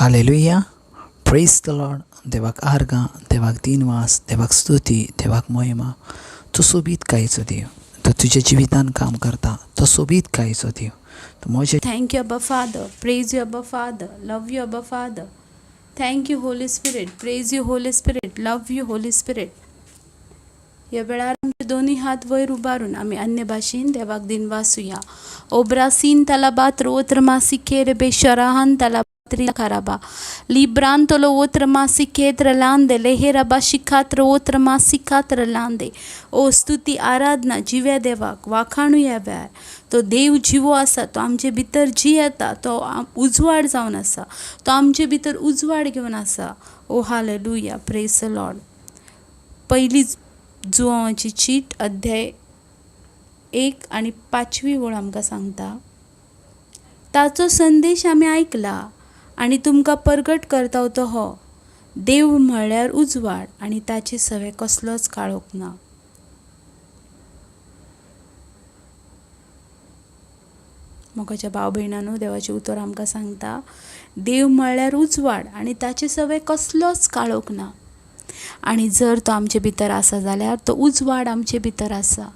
Hallelujah, प्रेज the Lord. देवाक आर्गां, देवाक दिनवास, देवाक स्तुती, देवाक महिमा. तो सोबीत कायचो देव, तो तुज्या जिवितान काम करता. तो सोबीत कायचो देव, तो म्हज्या. Thank you, Abba Father. Praise you, Abba Father. Love you, Abba Father. Thank you, Holy Spirit. Praise you, Holy Spirit. Love you, Holy Spirit. ह्या वेळार आमचे दोनूय हात वयर उबारून आमी अन्य भाशेन देवाक दिनवासुया. ओब्रासीन तलाबात्र ओत्र मासिकेर बेशराहन तलाबात्री खराबा लिब्रांतलो ओत्र मासिकेत्र लांदे लेहेराबा शिखात्र ओत्र मासिकात्र लांदे. ओ स्तुती आराधना जिव्या देवाक वाखाणुया वेळार. तो देव जिवो आसा, तो आमचे भितर जियेता, तो उजवाड जावन आसा, तो आमचे भितर उजवाड घेवन आसा. ओ हालेलुया, प्रेज the Lord. पयली जुवांची चीट अध्याय 1 आनी 5वी ओळ आमकां सांगता, ताचो संदेश आमी आयकला आनी तुमकां परगट करता तो हो, देव म्हळ्यार उजवाड आनी ताचे सवे कसलोच काळोख ना. मोगाच्या भाव भयणांनो, देवाचें उतर आमकां सांगता, देव म्हळ्यार उजवाड आनी ताचे सवे कसलोच काळोख ना. आनी जर तो आमचे भितर आसा जाल्यार तो उजवाड आमचे भितर आसा,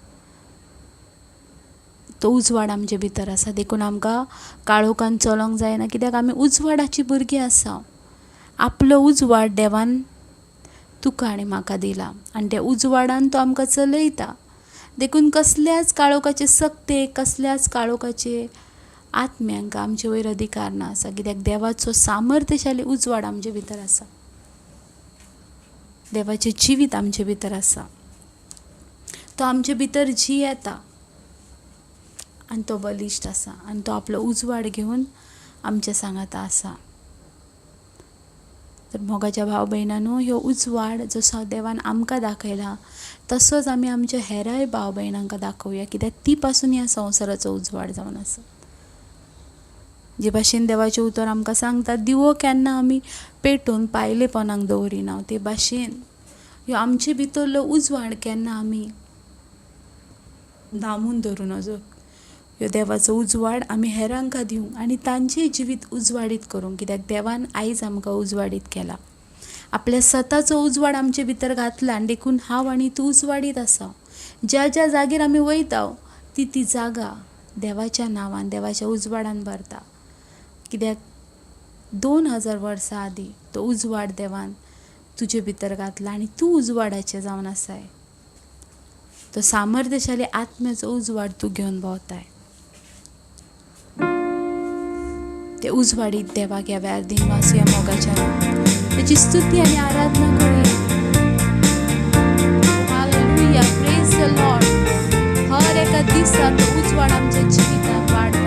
तो उजवाड आमचे भितर आसा. देखून आमकां काळोखान चलोंक जायना, कित्याक आमी उजवाडाची भुरगीं आसा. आपलो उजवाड देवान तुका आनी म्हाका दिला आनी त्या उजवाडान तो आमकां चलयता. देखून कसल्याच काळोखाचे सक्ते, कसल्याच काळोखाचे आत्म्यांक आमचे वयर अधिकार ना आसा, कित्याक देवाचो सामर्थ्यशाली उजवाड आमचे भितर आसा, देवाचें जिवीत आमचे भितर आसा. तो आमचे भितर जियेता आनी तो बलिश्ट आसा आनी तो आपलो उजवाड घेवन आमच्या सांगाता आसा. तर मोगाच्या भाव भयणांनो, ह्यो उजवाड जसो देवान आमकां दाखयला तसोच आमी आमच्या हेराय भाव भयणांक दाखोवया, कित्याक ती पासून ह्या संवसाराचो उजवाड जावन आसा. जे भाशेन देवाचें उतर आमकां सांगता, दिवो केन्ना आमी पेटोवन पायलेपणाक दवरिना, ते भाशेन ह्यो आमचे भितरलो उजवाड केन्ना आमी दामून धरूं नजो. ह्यो देवाचो उजवाड आमी हेरांकां दिवंक आनी तांचें जिवीत उजवाडीत करूंक, कित्याक देवान आयज आमकां उजवाडीत केला, आपल्या सताचो उजवाड आमचे भितर घातला आनी देखून हांव आनी तूं उजवाडीत आसा. ज्या ज्या जागेर आमी वयता ती ती जागा देवाच्या नांवान, देवाच्या उजवाडान भरता, कित्याक 2000 वर्सां आदीं तो उजवाड देवान तुजे भितर घातला आनी तूं उजवाडाचें जावन आसाय. तो सामर्थ्यशाली आत्म्याचो उजवाड तूं घेवन भोंवताय. ते उजवाडीत देवाक ह्या वेळार दिनवासुया मोगाच्या, तेची स्तुती आनी आराधना करुया. हालेलुया, प्रेज the Lord. हर एका दिसा तो उजवाड आमच्या जिवितांत वाडटा.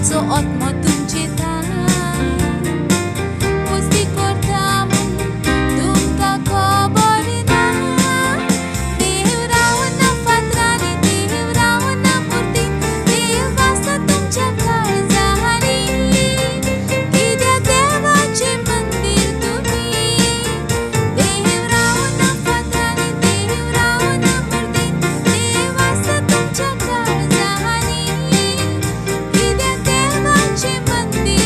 देवाचो आत्मो तुमचे थांय वस्ती करता म्हूण तुमकां खबर ना. देव रावना फातरांनी, देव रावना मुर्तीन, देव आसा तुमच्या काळजांनी. कित्याक देवाचें मंदीर तुमी. देव रावना फातरांनी, देव रावना मुर्तीन, देव आसा तुमच्या काळजांनी. कित्याक देवाचें मंदीर.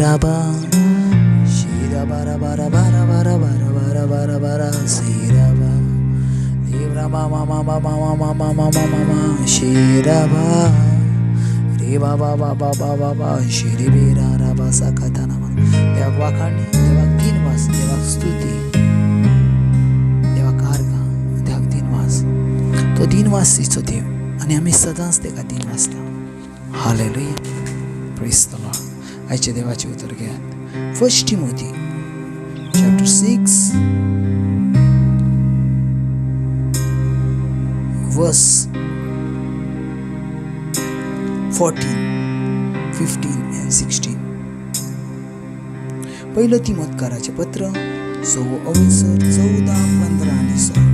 शिराबा शिरा बारा बारा बारा बारा बारा बारा बारा बारा शिराबा देवरा मामा मामा मामा मामा मामा मामा शिराबा रे बाबा बाबा बाबा बा शिरी बेरा राबा साकाता नामा. देवाक वाखाणी, देवाक दिनवास, देवाक स्तुती, देवाक आर्गां, देवाक दिनवास. तो दिनवासीचो देव आनी आमी सदांच तेका दिनवासता. हालेलुया, प्रेज the Lord. आयच्या देवाचें उतर घेयात. First Timothy chapter 6 verse 14, 15 and 16. पहिलं तिमोतकाराचें पत्र 6 अविसर 14, 15 आनी 16.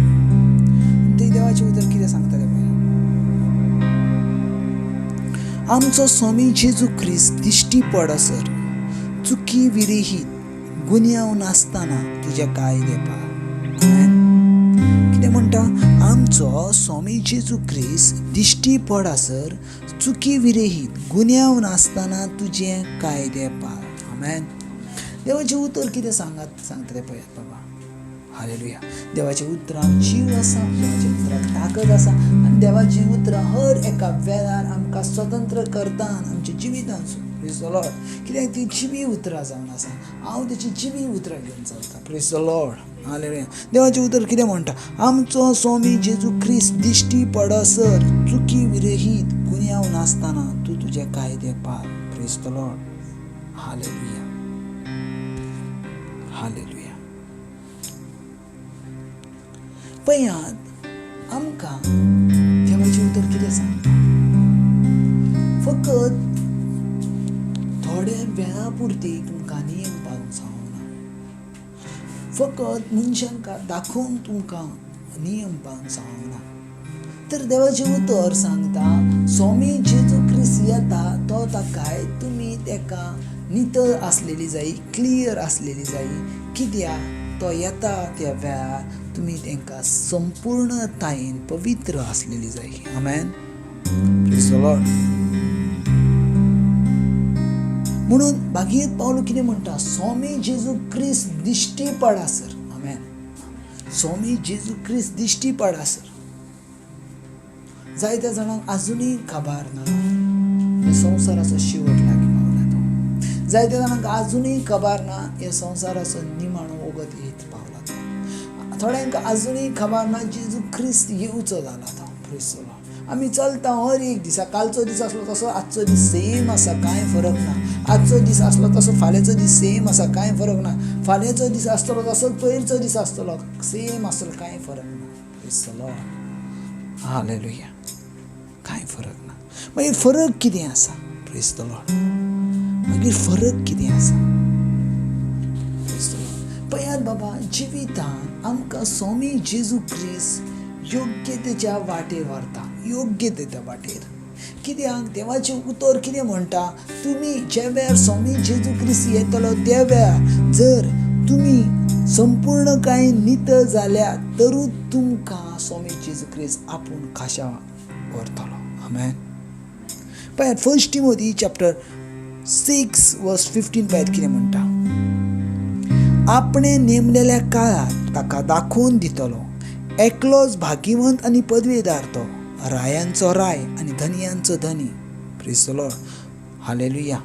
ते देवाचें उतर कितें सांगता तें पळया. आमचो स्वामी जेजू क्रिस्त दिश्टी पडसर चुकी विरहीत गुन्यांव नासतना तुजे कायदे पाळ. आमेन. कितें म्हणटा? आमचो स्वामी जेजू क्रिस्त दिश्टी पडसर चुकी विरहीत गुन्यांव नासतना तुजे कायदे पाळ. आमेन. देवाचें उतर कितें सांगता तें पळयात बाबा. हालेलुया. देवाच्या उतराक जीव आसा, देवाच्या उतराक ताकद आसा आनी देवाचीं उतरां हर एका वेळार आमकां स्वतंत्र करता आमच्या जिवितांसून. Praise the Lord. कित्याक ती जिवी उतरां जावन आसा. हांव तेची जिवी उतरां घेवन चलता. Praise the Lord. हालेलुया. देवाचें उतर कितें म्हणटा? आमचो स्वामी जेजू क्रिस्त दिश्टी पडसर चुकी विरहीत गुन्यांव नासतना तूं तुजे कायदे पाळ. Praise the Lord. Hallelujah, hallelujah. पळयात आमकां देवाचें उतर कितें सांगता? फकत थोड्या वेळा पुरती तुमकां नियम पाळूंक सांगना, फकत मनशांक दाखोवन तुमकां नियम पाळूंक सांगना, तर देवाचें उतर सांगता स्वामी जेजू क्रिस्त येता तो ताकाय तुमी तेका नितळ आसलेली जाय, क्लियर आसलेली जाय. कित्याक तो येता त्या वेळार तुमी तांकां संपूर्णतायेन पवित्र आसलेली जाय. आमेन. Praise the Lord. म्हणून भागीत पावलो कितें म्हणटा? स्वामी जेजू क्रिस्त दिश्टी पडासर. आमेन. स्वामी जेजू क्रिस्त दिश्टी पडासर. जायत्या जाणांक आजुनूय खबर ना ह्या संवसाराचो शेवट लागीं पावला तो. जायत्या जाणांक आजुनूय खबर ना ह्या संवसाराचो निमाणो वगत येत पावला तो. थोड्यांक आजुनूय खबर ना जेजू क्रिस्त येवचो जाला तो. Praise the Lord. आमी चलता हर एक दिसा, कालचो दीस आसलो तसो आजचो दीस सेम आसा, कांय फरक ना. आजचो दीस आसलो तसो फाल्यांचो दीस सेम आसा, कांय फरक ना. फाल्यांचो दीस आसतलो तसो पयरचो दीस आसतलो सेम आसतलो, कांय फरक ना. Praise the Lord. हालेलुया. कांय फरक ना. मागीर फरक कितें आसा? Praise the Lord. मागीर फरक कितें आसा? Praise the Lord. पळयात बाबा, जिवितान आमकां स्वामी जेजू क्रिस्त योग्य तेच्या वाटेर व्हरता, योग्य तेच्या वाटेर. कित्याक देवाचें उतर कितें म्हणटा? तुमी ज्या वेळार स्वामी जेजू क्रिस्त येतलो त्या वेळार जर तुमी संपूर्ण कांय नितळ जाल्या तरूच तुमकां स्वामी जेजू क्रिस्त आपूण खाशा व्हरतलो. आमेन. पळयात फर्स्ट टिमोथी चॅप्टर 6 वर्स 15 पळयात कितें म्हणटा? आपणे नेमलेल्या काळार ताका दाखोवन दितलो. एकलोच भाग्यवंत आनी पदवेदार तो, रायांचो राय आनी धनयांचो धनी. Praise the Lord. हालेलुया.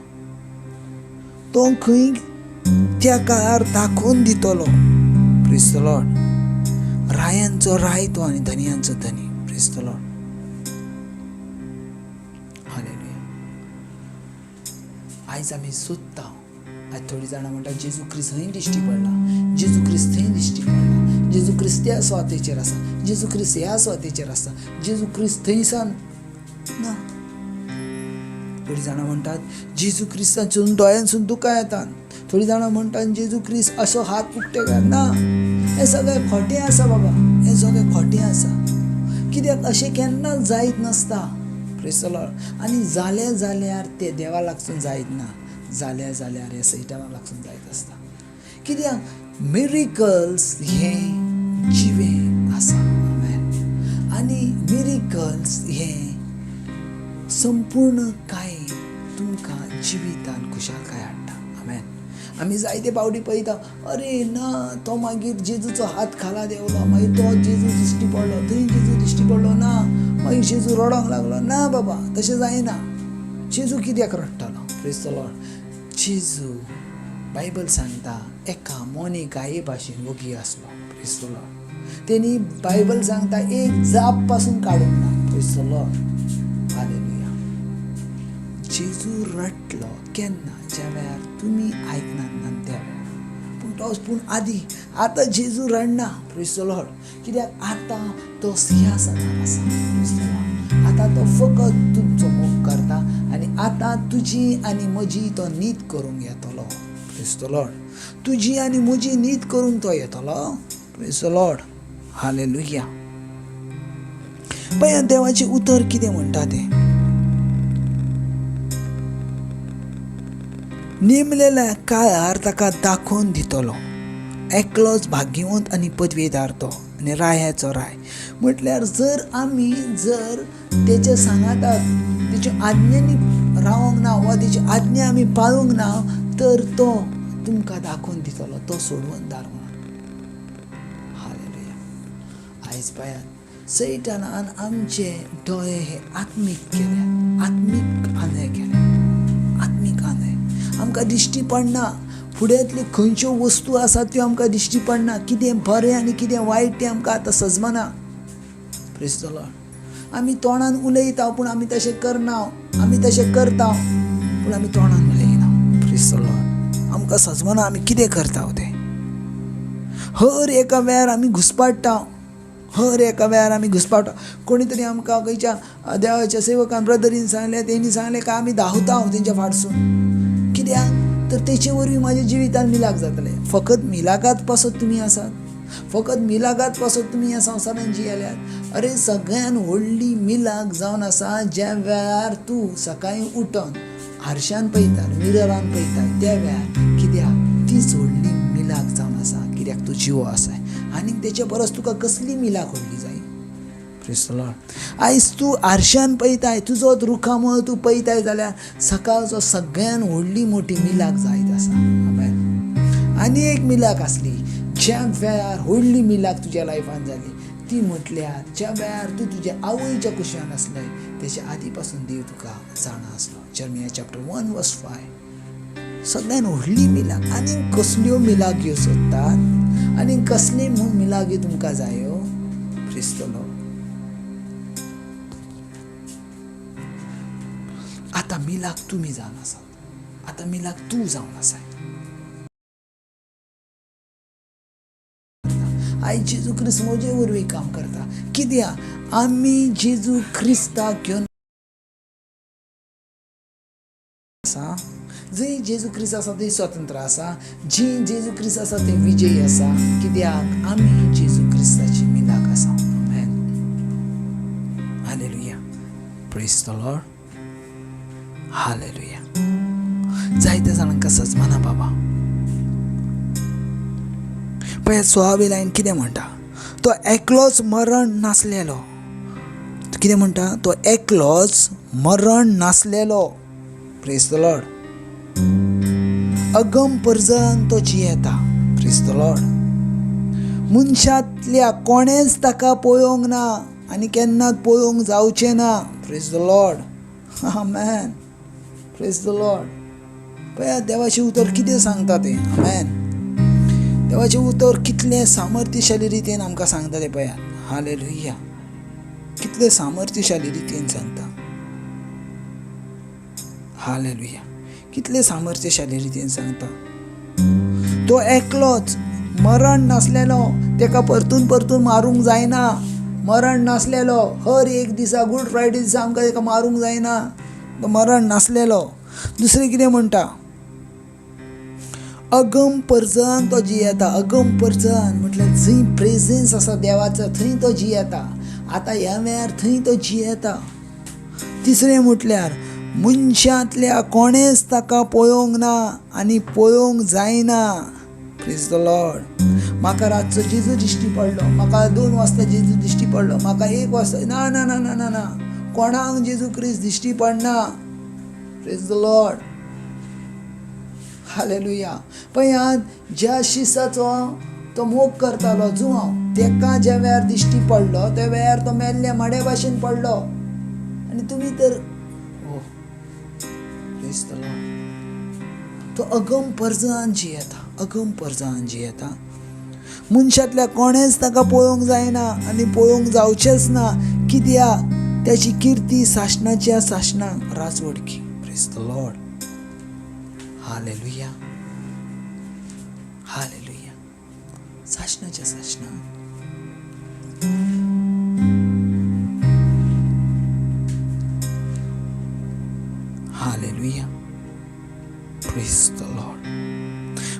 तो खंय त्या काळार दाखोवन दितलो. Praise the Lord. रायांचो राय तो आनी धनयांचो धनी. Praise the Lord. हालेलुया. आयज आमी सोदता. आयज थोडीं जाणां म्हणटा जेजू क्रिस्त हय दिश्टी पडला, जेजू क्रिस्त थंय दिश्टी पडला, जेजू क्रिस्त त्या सुवातेचेर आसा, जेजू क्रिस्त ह्या सुवातेचेर आसा, जेजू क्रिस्त थंयसान ना. थोडीं जाणां म्हणटात जेजू क्रिस्तासून दोळ्यांसून दुकां येतात. थोडीं जाणां म्हणटात जेजू क्रिस्त असो हात उक्ते कर ना. हें सगळें खोटें आसा बाबा, हें सगळें खोटें आसा. कित्याक अशें केन्नाच जायत नासता. Praise the Lord. आनी जालें जाल्यार तें देवा लागसून जायत ना, जाल्या जाल्यार हें सैताना लागसून जायत आसता. कित्याक मिरिकल्स हें जिवें आसा. आमेन. आनी मिरिकल्स हें संपूर्ण कांय तुमकां जिवितान खुशालकाय हाडटा. आमेन. आमी जायते पावटी पळयता, अरे ना तो मागीर जेजूचो हात खाला देंवलो, मागीर तो जेजू दिश्टी पडलो, थंय जेजू दिश्टी पडलो ना, मागीर जेजू रडोंक लागलो. ना बाबा, तशें जायना. जेजू कित्याक रडटलो? Praise the Lord. जेजू बायबल सांगता एका मोनी गाये भाशेन वगी आसलो. Praise the Lord. तेणी बायबल सांगता एक जाप पासून काडूंक ना. Praise the Lord. हालेलुया. जेजू रडलो केन्ना? ज्या वेळार तुमी आयकनात ना त्या वेळार. पूण तो पूण आदी आतां जेजू रडना. Praise the Lord. कित्याक आतां तो सिंहासनार आसा. Praise the Lord. आतां तो फकत तुमचो मोग करता आनी आतां तुजी आनी म्हजी तो नीत करूंक येतलो. Praise the Lord. तुजी आनी म्हजी नीत करूंक तो येतलो. Praise the Lord. हालेलुया. पळया देवाचें उतर कितें म्हणटा तें. नेमलेल्या काळार ताका दाखोवन दितलो. एकलोच भाग्यवंत आनी पदवेदार तो आनी रायाचो राय. म्हटल्यार जर आमी जर तेच्या सांगाताक तेच्या आज्ञेनी रावंक ना वा तेची आज्ञा आमी पाळूंक ना तर तो तुमकां दाखोवन दितलो, तो सोडवणदार म्हणून. हालेलुया. आयज पळयात सैतानान आमचे दोळे हे आत्मीक केल्या, आत्मीक आंधळे केल्या, आत्मीक आंधळे. आमकां दिश्टी पडना फुड्यांतल्यो खंयच्यो वस्तू आसात त्यो आमकां दिश्टी पडना. कितें बरें आनी कितें वायट तें आमकां आतां सजमना. Praise the Lord. आमी तोंडान उलयता पूण आमी तशें करना, आमी तशें करता पूण आमी तोंडान उलयना. Praise the Lord. आमकां सजमना आमी कितें करता तें. हर एका वेळार आमी घुसपाडटा, हर एका वेळार आमी घुसपाडटा. कोणी तरी आमकां खंयच्या देवाच्या सेवकान ब्रदरीन सांगलें, तेणी सांगलें काय आमी धांवता तेंच्या फाटसून. कित्याक तर तेचे वरवीं म्हाज्या जिवितान मिलाक जातलें. फकत मिलाकात पासत तुमी आसात, फकत मिलाकात पासत तुमी ह्या संवसारान जियेल्यात. अरे सगळ्यान व्हडली मिलाक जावन आसा ज्या वेळार तूं सकाळीं उठोन आरशान पळयता, मिररान पळयता त्या वेळार. कित्याक तीच व्हडली मिलाक जावन आसा. कित्याक तूं जिवो आसाय आनी तेचे परस तुका कसली मिलाक व्हडली जाय? Praise the Lord. आयज तूं आरशान पळयताय, तुजो रुखामळ तूं पळयताय जाल्यार सकाळचो सगळ्यान व्हडली मोठी मिलाक जायत आसा. आमेन. आनी एक मिलाक आसली ज्या वेळार व्हडली मिलाक तुज्या लायफान जाली ती म्हटल्यार ज्या वेळार तूं तुज्या आवयच्या कुशान आसलें तेच्या आदी पासून देव तुका जाणा आसलो. Jeremiah chapter 1 verse 5. सगळ्यान व्हडली मिलाक. आनी कसल्यो मिलाग्यो सोदतात आनी कसली म्हूण मिलाग्यो तुमकां जायो? Praise the Lord. आतां मिलाक तुमी जावन आसात, आतां मिलाक तूं जावन आसाय. आयज जेजू क्रिस्त म्हजे वरवीं काम करता. कित्याक आमी जेजू क्रिस्ताक घेवन आसा. जंय जेजू क्रिस्त आसा थंय स्वतंत्र आसा, जी जेजू क्रिस्त आसा थंय विजयी आसा. कित्याक आमी जेजू क्रिस्ताची मिलाक आसा. Amen. Hallelujah. Praise the Lord. Hallelujah. जायत्या जाणांक सजमाना बाबा. पळय 16वी लायन कितें म्हणटा? तो एकलोच मरण नासलेलो. कितें म्हणटा? तो एकलोच मरण नासलेलो. Praise the Lord. अगम परजन तो जियेता. Praise the Lord. मनशांतल्या कोणेंच ताका पळोवंक ना आनी केन्नाच पळोवंक जावचें ना. Praise the Lord. Amen. Praise the Lord. पळया देवाचें उतर कितें सांगता तें. आमेन. देवाचें उतर कितलें सामर्थ्यशाली रितीन आमकां सांगता तें पळयात. हालेलुया. कितलें सामर्थ्यशाली रितीन सांगता. हालेलुया. कितलें सामर्थ्यशाली रितीन सांगता. तो एकलोच मरण नासलेलो, तेका परतून परतून मारूंक जायना. मरण नासलेलो. हर एक दिसा गुड फ्रायडे दिसा आमकां तेका मारूंक जायना. तो मरण नासलेलो. दुसरें कितें म्हणटा? अगम परजन तो जियेता. अगम परजन म्हटल्यार जंय प्रेजन्स आसा देवाचो थंय तो जियेता. आतां ह्या वेळार थंय तो जियेता. तिसरें म्हटल्यार मनशांतल्या कोणेंच ताका पळोवंक ना आनी पळोवंक जायना. Praise the Lord. म्हाका रातचो जेजू दिश्टी पडलो, म्हाका 2 वाजता जेजू दिश्टी पडलो, म्हाका 1 वाजता. ना ना ना ना ना ना, कोणाक जेजू क्रिस्त दिश्टी पडना. Praise the Lord. हालेलुया. पळयात, ज्या शिसाचो तो मोग करतालो जुआंव, तेका ज्या वेळार दिश्टी पडलो त्या वेळार तो मेल्ल्या मड्या भाशेन पडलो. आनी तुमी तर ओ praise the Lord. तो अगम परजळान जियेता, अगम परजळान जियेता. मनशांतल्या कोणेंच ताका पळोवंक जायना आनी पळोवंक जावचेंच ना, कित्याक त्याची किर्ती सासणाच्या सासणाक राजवडकी. Praise the Lord. Hallelujah, hallelujah. सासणाच्या सासणाक. Hallelujah, praise the Lord.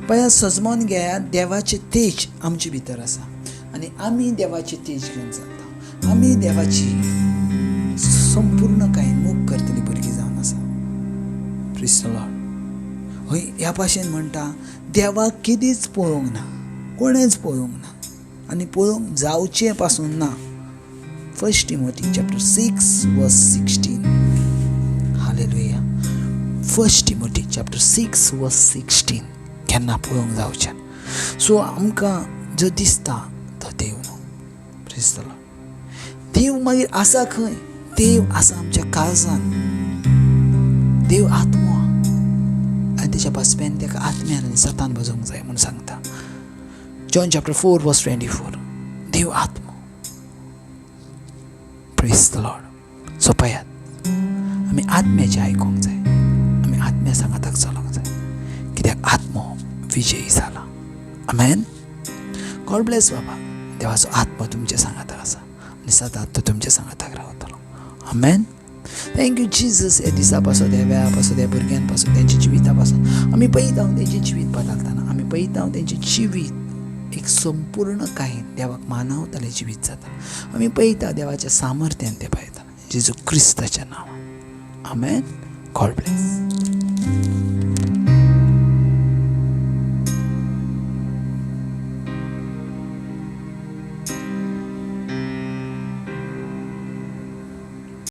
पळया, सजमोन घेयात, देवाचें तेज आमचे भितर आसा आनी आमी देवाचें तेज घेवन चलता. आमी देवाची संपूर्ण कांय मोग करतली भुरगीं जावन आसा. Praise the Lord. हय, ह्या भाशेन म्हणटा, देवाक केदीच पळोवंक ना, कोणेंच पळोवंक ना आनी पळोवंक जावचें पासून ना. 1 Timothy chapter 6 verse 16. Hallelujah. 1 Timothy chapter 6 verse 16. केन्ना पळोवंक जावचें. सो आमकां जो दिसता तो देव न्हू. Praise the Lord. देव मागीर आसा खंय? देव आसा आमच्या काळजान. देव आत्मो आनी तेच्या बसप्यान ताका आत्म्यान आनी सतान बजोवंक जाय म्हूण सांगता. John chapter 4 verse 24. देव आत्मो. Praise the Lord. सो पळयात, आमी आत्म्याचें आयकूंक जाय, आमी आत्म्या सांगाताक चलोवंक जाय, कित्याक आत्मो विजयी जाला. आमेन. गॉड ब्लेस बाबा. देवाचो आत्मो तुमच्या सांगाताक आसा आनी सदांच तो तुमच्या सांगाताक रावतलो. आमेन. Thank you Jesus. ह्या दिसा पासून, ह्या वेळा पासून, ह्या भुरग्यां पासून, तेंच्या जिविता पासून आमी पळयता तेंचें जिवीत बदलतना, आमी पळयता तेंचें जिवीत एक संपूर्ण कांय देवाक मानवतालें जिवीत जाता. आमी पळयता देवाच्या सामर्थ्यान तें पळयता, जेजू क्रिस्ताच्या नांवान. आमेन. God bless.